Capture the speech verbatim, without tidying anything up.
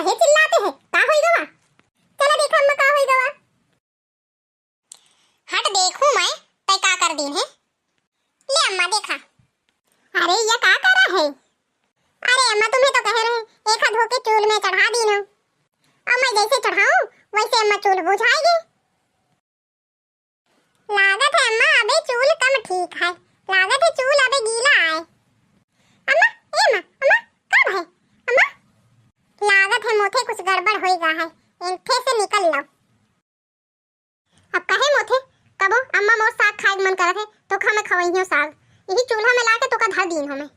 हे चिल्लाते हैं, का होई गवा? चला देखा अम्मा का होई गवा। हट देखूं मैं, तै का कर दीन है। ले अम्मा देखा। अरे ये का करा है? अरे अम्मा तुम्हें तो कहे रहे, एक हाथ धो के चूल में चढ़ा दीन हो। अब मैं जैसे चढ़ाऊं वैसे अम्मा चूल बुझाएगी। लागत है अम्मा अबे चूल कम ठीक है, लागत है चूल अबे गीला आए। अम्मा, ए अम्मा, अम्मा, का है? अम्मा, लागत है मोथे कुछ गड़बड़ होई गा है, एंठे से निकल लो। अब कहे मोथे, कबो अम्मा मोर साग खाए के मन करत है, तो खा मैं खवइयो साग, यही चूल्हा में लाके तोका धर दीन हो मैं।